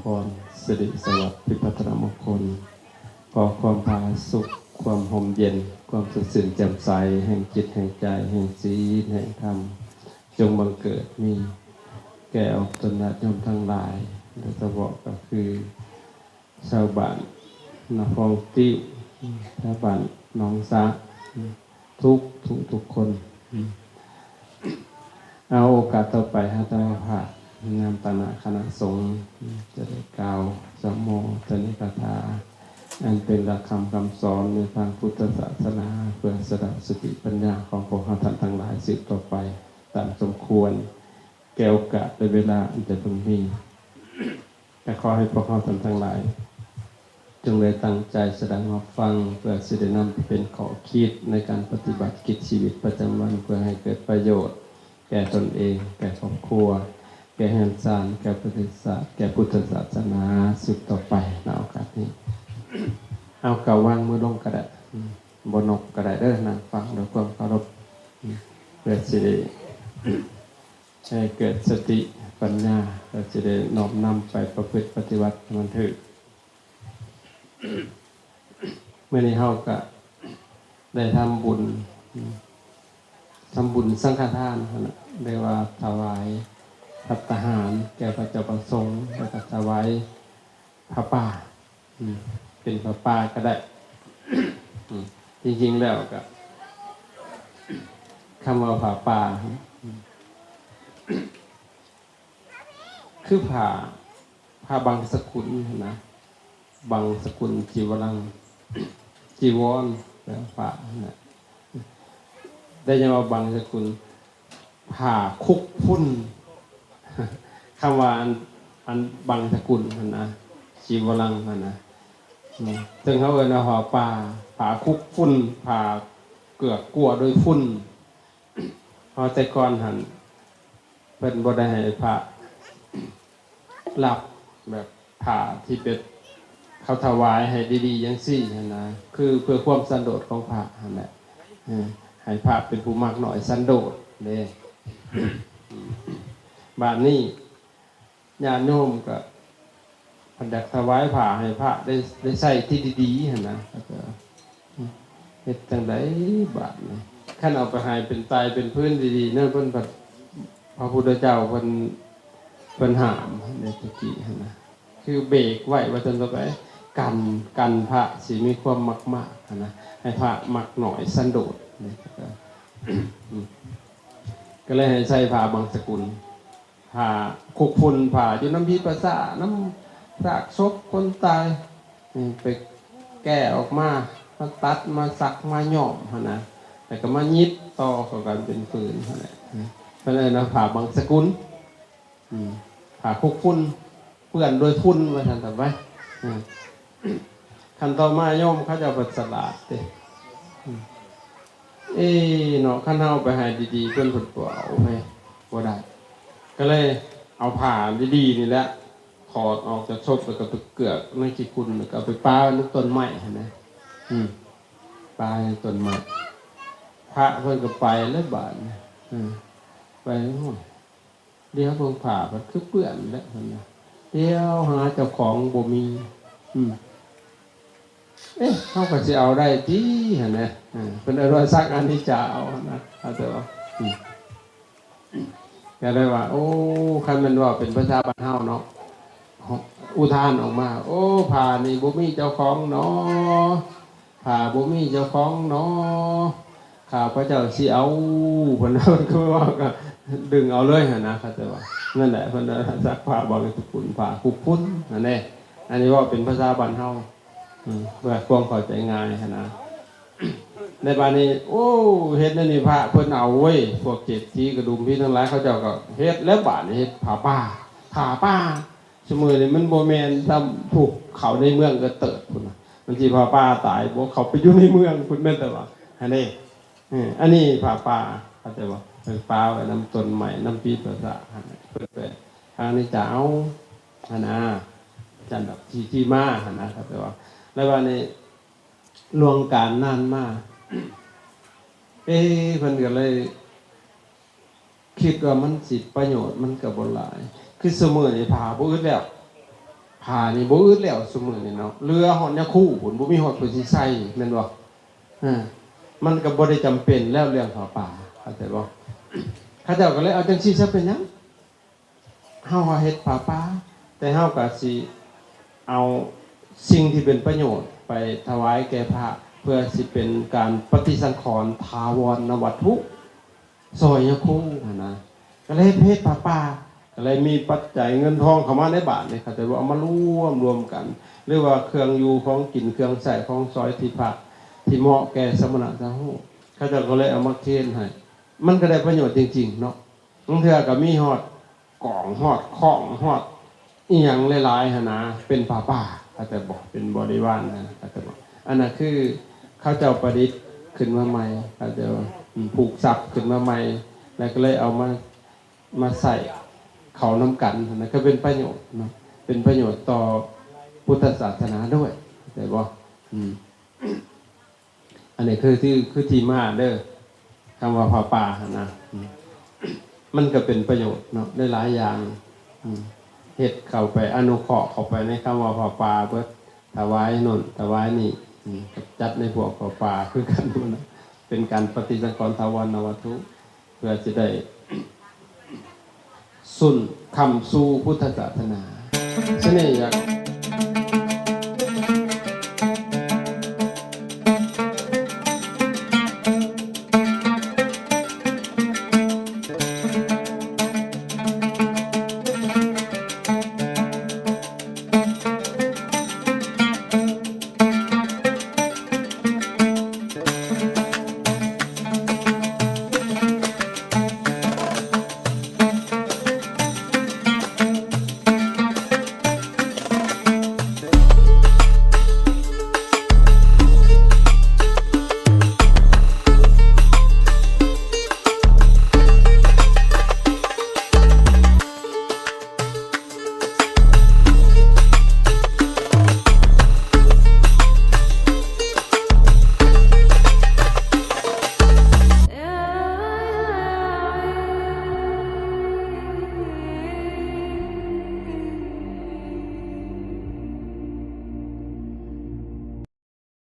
ພອນສິລິສະຫວັດພິພັດທະນະມົງຄົນ, ຂໍຄວາມຜາສຸກ, ຄວາມຮົ່ມເຢັນ, ຄວາມສົດຊື່ນແຈ່ມໃສ ແຫ່ງຈິດແຫ່ງໃຈ, ແຫ່ງສິນແຫ່ງທຳ ຈົ່ງບັງເກີດມີແກ່ອອກຕົນຍາດໂຍມທັງຫຼາຍ, ໂດຍສະເພາະກໍຄືຊາວບ້ານນາພອງຕິ້ວ, ຊາວບ້ານໜອງສະ, ທຸກທຸກຄົນ. ເອົາໂອກາດຕໍ່ໄປ ອາດຕະມາພາບນາມຕານະຄະນະສົງ ຈະໄດ້ກ່າວສະໂມທະນິກາຖາ ອັນເປັນຫຼັກທຳຄຳສອນໃນທາງພຸດທະສາສະໜາ ເພື່ອສະດັບສະຕິປັນຍາຂອງພວກເຮົາທ່ານທັງຫຼາຍສືບຕໍ່ໄປຕາມສົມຄວນ ແກ່ໂອກາດ ແລະ ເວລາອັນຈະເພິ່ງມີ. ແລະ ຂໍໃຫ້ພວກເຮົາທ່ານທັງຫຼາຍ ຈົ່ງໄດ້ຕັ້ງໃຈສະດັງຮັບຟັງ ເພື່ອຊິໄດ້ນຳໄປເປັນຂໍ້ຄິດໃນການປະຕິບັດກິດຊີວິດປະຈຳວັນ ເພື່ອໃຫ້ເກີດປະໂຫຍດແກ່ຕົນເອງ, ແກ່ຄອບຄົວ, ແກ່ເຮືອນຊານ, ແກ່ປະເທດຊາດ, ແກ່ພຸດທະສາສະໜາສືບຕໍ່ໄປ. ໃນໂອກາດນີ້ ເອົາ ກະວາງມືລົງກໍໄດ້, ອືມ ບໍ່ນົບກໍໄດ້ເດີ, ນັ່ງຟັງດ້ວຍຄວາມເຄົາລົບ, ອືມ ເພື່ອຊິໄດ້ ໃຫ້ເກີດສະຕິປັນຍາ ແລະ ຈະໄດ້ນ້ອມນຳໄປປະພຶດປະຕິບັດໃຫ້ມັນຖືກ. ມື້ນີ້ເຮົາກະໄດ້ທຳບຸນ ທຳບຸນສັງຄະທານຫັ້ນນະ ເອີ້ນວ່າຖວາຍພັດຕາຫານແກ່ພະເຈົ້າພະສົງ ແລ້ວກະຖວາຍຜ້າປ່າ. ອືມ ເປັນຜ້າປ່າກໍໄດ້. ອືມ ຈິງໆແລ້ວກໍ ຄຳວ່າຜ້າປ່າ ອືມ ຄືຜ້າ ຜ້າບັງສະກຸນຫັ້ນນະ, ບັງສະກຸນ ຈີວະລັງ ຈີວອນ ແປວ່າຜ້າຫັ້ນນະ. ໄດ້ຍິນວ່າບັງສະກຸນ ຜ້າຄຸກຝຸ່ນ ຄຳວ່າອັນ ອັນບັງສະກຸນຫັ້ນນະ ຈີວະລັງຫັ້ນນະ. ອືມ ເຊິ່ງເຮົາເອີ້ນວ່າຜ້າປ່າ ຜ້າຄຸກຝຸ່ນ ຜ້າເກືອກກົວໂດຍຝຸ່ນ. ເພາະແຕ່ກ່ອນຫັ້ນ ເພິ່ນບໍ່ໄດ້ໃຫ້ພະ ຮັບແບບຜ້າທີ່ແບບເຂົາຖວາຍໃຫ້ດີໆຈັ່ງຊີ້ຫັ້ນນະ, ຄືເພື່ອຄວາມສັນໂດດຂອງພະຫັ້ນແຫຼະ, ເອີ ໃຫ້ພະເປັນຜູ້ມັກນ້ອຍສັນໂດດເດ້. ບາດນີ້ຍາດໂຍມກໍເພິ່ນຢາກຖວາຍຜ້າໃຫ້ພະໄດ້ ໄດ້ໃຊ້ທີ່ດີໆຫັ້ນນະ, ເຮັດຈັ່ງໃດບາດນີ້? ຄັນເອົາໄປໃຫ້ເປັນຕາຍເປັນພື້ນດີໆເນາະ ເພິ່ນພັດ ພະພຸດທະເຈົ້າເພິ່ນ ເພິ່ນຫ້າມໃນແຕ່ກີ້ຫັ້ນນະ, ຄືເບກໄວ້ວ່າຊັ້ນເຖາະ ກັນ ກັນພະຊິມີຄວາມມັກມາກຫັ້ນນະ, ໃຫ້ພະມັກໜ້ອຍສັນໂດດ. ກໍເລີຍໃຫ້ໃສ່ຜ້າບັງສະກຸນ, ຜ້າຄຸກຝຸ່ນ, ຜ້າຢູ່ນຳຜີພາສາ, ນຳຊາກສົບຄົນຕາຍ, ໄປແກະອອກມາ, ມາຕັດ, ມາສັກ, ມາຍ້ອມຫັ້ນນະ, ແລ້ວກໍມາຫຍິບຕໍ່ເຂົ້າກັນເປັນຜືນຫັ້ນແຫຼະ. ເພິ່ນເອີ້ນວ່າຜ້າບັງສະກຸນ. ອືມ ຜ້າຄຸກຝຸ່ນ ເປື້ອນດ້ວຍຝຸ່ນວ່າຊັ້ນຊະໄປ. ອືມ ຂັ້ນຕໍ່ມາໂຍມເຂົາເຈົ້າເພິ່ນສະຫຼາດເດ້. ອືມ ເອເນາະ ຄັນເຮົາໄປໃຫ້ດີໆ ເພິ່ນ ເພິ່ນບໍ່ເອົາໃຫ້ ບໍ່ໄດ້. ກໍເລີຍເອົາຜ້າດີໆນີ້ແຫຼະ ຖອດອອກຈາກສົບ ແລ້ວກໍໄປເກືອກໃນຂີ້ຝຸ່ນ ແລ້ວກໍເອົາໄປປະໄວ້ໃນຕົ້ນໄມ້ຫັ້ນນະ. ອືມ ປະໄວ້ໃນຕົ້ນໄມ້ ພະເພິ່ນກໍໄປແລ້ວບາດນີ້. ອືມ ໄປ ໂອ້ຍ ຫຼຽວເບິ່ງຜ້າ ມັນຄືເປື້ອນແຫຼະ ເພິ່ນວ່າ. ຫຼຽວຫາເຈົ້າຂອງບໍ່ມີ. ອືມ ເອະ ເຮົາກໍຊິເອົາໄດ້ຕິຫັ້ນນະ. ເອີ ເພິ່ນເອີ້ນວ່າສັກອະນິດຈາເອົາຫັ້ນນະ ເຂົາເຈົ້າວ່າ. ອືມ ກໍເລີຍວ່າ ໂອ້ ຄັນແມ່ນເວົ້າເປັນພາສາບ້ານເຮົາເນາະ ອຸທານອອກມາ ໂອ້ ຜ້ານີ້ບໍ່ມີເຈົ້າຂອງເນາະ. ຜ້າບໍ່ມີເຈົ້າຂອງເນາະ ຂ້າພະເຈົ້າຊິເອົາ. ເພິ່ນ ເພິ່ນກໍເວົ້າ ກໍດຶງເອົາເລີຍຫັ້ນນະ ເຂົາເຈົ້າວ່າ. ນັ້ນແຫຼະ ເພິ່ນວ່າສັກຜ້າບັງສະກຸນ ຜ້າຄຸກຝຸ່ນຫັ້ນເດ້. ອັນນີ້ເວົ້າເປັນພາສາບ້ານເຮົາ ອືມ ເພື່ອຄວາມເຂົ້າໃຈງ່າຍຫັ້ນນະ. ໃນບາດນີ້ ໂອ້ ເຮັດແນວນີ້ພະເພິ່ນເອົາເວີຍ. ພວກເສດຖີກະດຸມພີທັງຫຼາຍ ເຂົາເຈົ້າກໍເຮັດແລ້ວ. ບາດນີ້ເຮັດຜ້າປ່າ ຜ້າປ່າ ຊຸມື້ນີ້ມັນບໍ່ແມ່ນຊ້ຳ ຜູ້ເຂົ້າໃນເມືອງກໍເຕີດພຸ້ນນະ ມັນຊິຜ້າປ່າຕາຍບໍ່ ເຂົ້າໄປຢູ່ໃນເມືອງພຸ້ນ ແມ່ນແຕ່ວ່າ ຫັ້ນເດ້. ເອີ ອັນນີ້ຜ້າປ່າ ເຂົາເຈົ້າວ່າ ໄປປະໄວ້ນຳຕົ້ນໄມ້ ນຳປີປະສາດ ເພິ່ນໄປທາງນີ້ຈະເອົາ ຫັ້ນນະ ຈັ່ງດອກ ທີ່ ທີ່ມາ ຫັ້ນນະ ເຂົາເຈົ້າວ່າ. ແລ້ວບາດນີ້ລ່ວງການນານມາ ເອ ເພິ່ນກໍເລີຍ ຄິດວ່າມັນຊິປະໂຫຍດມັນກໍບໍ່ຫຼາຍ. ຄືຊຸມື້ນີ້ຜ້າບໍ່ອຶດແລ້ວ, ຜ້າບໍ່ອຶດແລ້ວ. ຜ້ານີ້ບໍ່ອຶດແລ້ວຊຸມື້ນີ້ເນາະ ເຫຼືອຮອດຍາຄູພຸ້ນ ບໍ່ມີຮອດຜູ້ຊິໃສ່ ແມ່ນບໍ່? ເອີ ມັນກໍບໍ່ໄດ້ຈຳເປັນແລ້ວເລື່ອງຜ້າປ່າ ເຂົ້າໃຈບໍ່? ເຂົາເຈົ້າກໍເລີຍເອົາຈັ່ງຊີ້ຊະ ເປັນຫຍັງ? ເຮົາວ່າເຮັດຜ້າປ່າ ແຕ່ເຮົາກໍຊິເອົາສິ່ງທີ່ເປັນປະໂຫຍດໄປຖວາຍແກ່ພະ ເພື່ອຊິເປັນການປະຕິສັງຂອນຖາວອນນະວັດຖຸ ຊ່ອຍຍາຄູຫັ້ນນະ ກໍເລີຍເຮັດຜ້າປ່າ ກໍເລີຍມີປັດໄຈເງິນທອງເຂົ້າມາໃນບ້ານນີ້ ເຂົາເຈົ້າເອົາມາລວມ ລວມກັນ ຫຼືວ່າເຄື່ອງຢູ່ຂອງກິນ ເຄື່ອງໃຊ້ຂອງສອຍທີ່ພັກ ທີ່ເໝາະແກ່ສະມະນະຊາວໂຮດ ເຂົາເຈົ້າກໍເລີຍເອົາມາເຄນໃຫ້ ມັນກໍໄດ້ປະໂຫຍດຈິງໆເນາະ ບາງເທື່ອກໍມີຮອດ ກອງ ຮອດຄ້ອງ ຮອດອີ່ຫຍັງຫຼາຍໆຫັ້ນນະ ເປັນຜ້າປ່າ ເຂົ້າໃຈບໍ່? ເປັນບໍລິວານນະ ເຂົ້າໃຈບໍ່? ອັນນັ້ນຄືເຂົາເຈົ້າປະດິດຂຶ້ນມາໃໝ່ ເຂົາເຈົ້າ ອືມ ຜູກສັບຂຶ້ນມາໃໝ່ ແລ້ວກໍເລີຍເອົາມາ ມາໃສ່ເຂົ້ານຳກັນ ອັນນັ້ນກໍເປັນປະໂຫຍດເນາະ ເປັນປະໂຫຍດຕໍ່ພຸດທະສາສະໜາດ້ວຍ ເຂົ້າໃຈບໍ່? ອືມ ອັນນີ້ຄື ຄື ຄືທີ່ມາເດີ ຄຳວ່າຜ້າປ່າຫັ້ນນະ ອືມ ມັນກໍເປັນປະໂຫຍດເນາະ ຫຼາຍໆຢ່າງ ອືມ ເຮັດເຂົ້າໄປ ອະນຸເຄາະເຂົ້າໄປໃນຄຳວ່າຜ້າປ່າເບິດ ຖວາຍໂນ່ນຖວາຍນີ້ ອືມ ຈັດໃນພວກຜ້າປ່າຄືກັນ ເປັນການປະຕິສັງຂອນຖາວອນນະວັດຖຸ ເພື່ອຈະໄດ້ ຊຸນຄຳສູ່ພຸດທະສາສະໜາ. ສະເໜ່ຢາກ